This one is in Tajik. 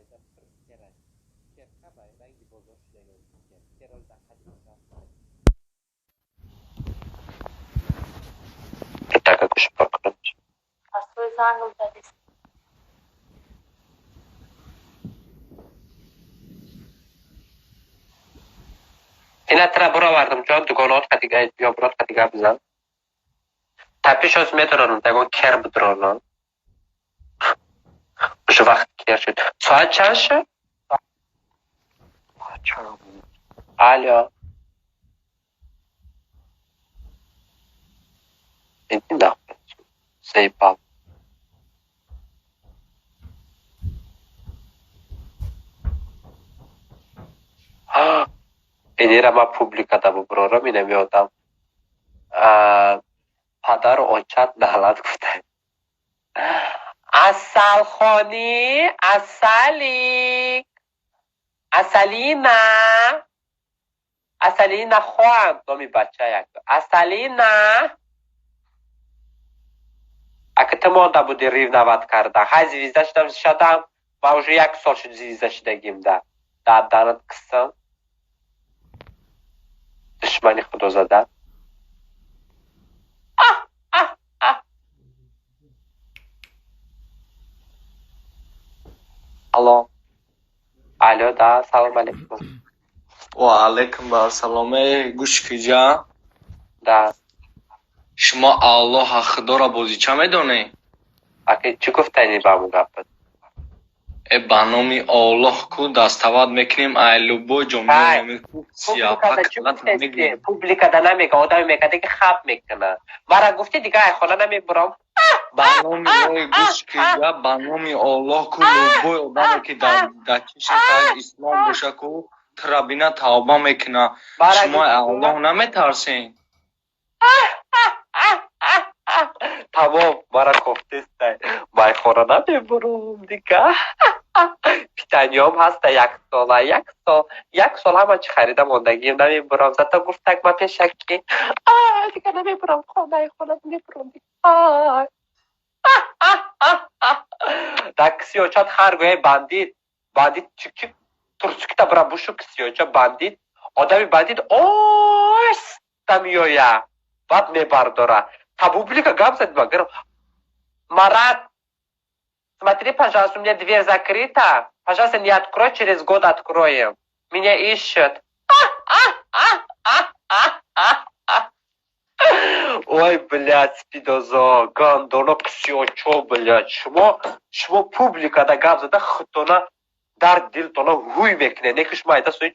Даҷа пир кера. Кер кабай, ранги бозор шудага кер. Керол дар қади така гӯш пур кунам. Постой, зангл задис. Ина тра буровардам ҷон, дугонаот қадига ё брат қадига бизан. Тапишос медоронам, дагон кер бидронам. Уже вақт кер шуд. Соат чанд шуд? Алло. Иди нахуй. Заебал. Инира ма публикада бубурорам, инами одам. Падару очат налат гуфта. Асалхонӣ, Асалик, Асалина, Асалина хоам, номи бача як. Асалина. Ака ту монда буди ревновать карда. Ҳай, звезда шудам, шадам. Ма уже як сол шуд звезда шудагимда. Дар қисм. Душмани худо зада. А, а, а. Алло. Алло, да, салом алейкум. Ва алейкум ассалом. Э, гӯш киҷа. Да. Шумо Аллоҳа Худоро бозича медонед? Ака, чӣ гуфтани ба мо гапат? Э, ба номи Аллоҳ ку доставать мекунем, ай любой ҷо меоем. Публикада намега, одаме мекарда ки хаб мекуна. Мара гуфти, дига ай хона намебурам. Ба номи ой, гӯш киҷа, ба номи Аллоҳ ку любой одаме ки дар чиши ислом боша ку тура бина, тавба мекуна. Шумо Аллоҳ наметарсед? Тамом, мара кофтестай. Майхона намебурам дига. Питаниём ҳаста як сола, як сол, як сол ҳама чӣ харида мондагием, намебурам. Зато гуфтак ма пешак ки дига намебурам хонаи хона намебурам. Дар кисиёчат ҳар гоҳе бандит, бандит чик-чик турсукита бура бушу кисиёча бандит, одами бандит оста меоя, баъд мебардора. Та публика гап зад, говорю: «Марат, смотри, пожалуйста, у меня дверь закрыта, пожалуйста, не открой, через год откроем. Меня ищут». Ой, блядь, спидозо, гандоно, кисиёчо, блядь, шумо публикада гап зада, худтона дар дилтона ҳуй мекунед, не ки шумо айда сои.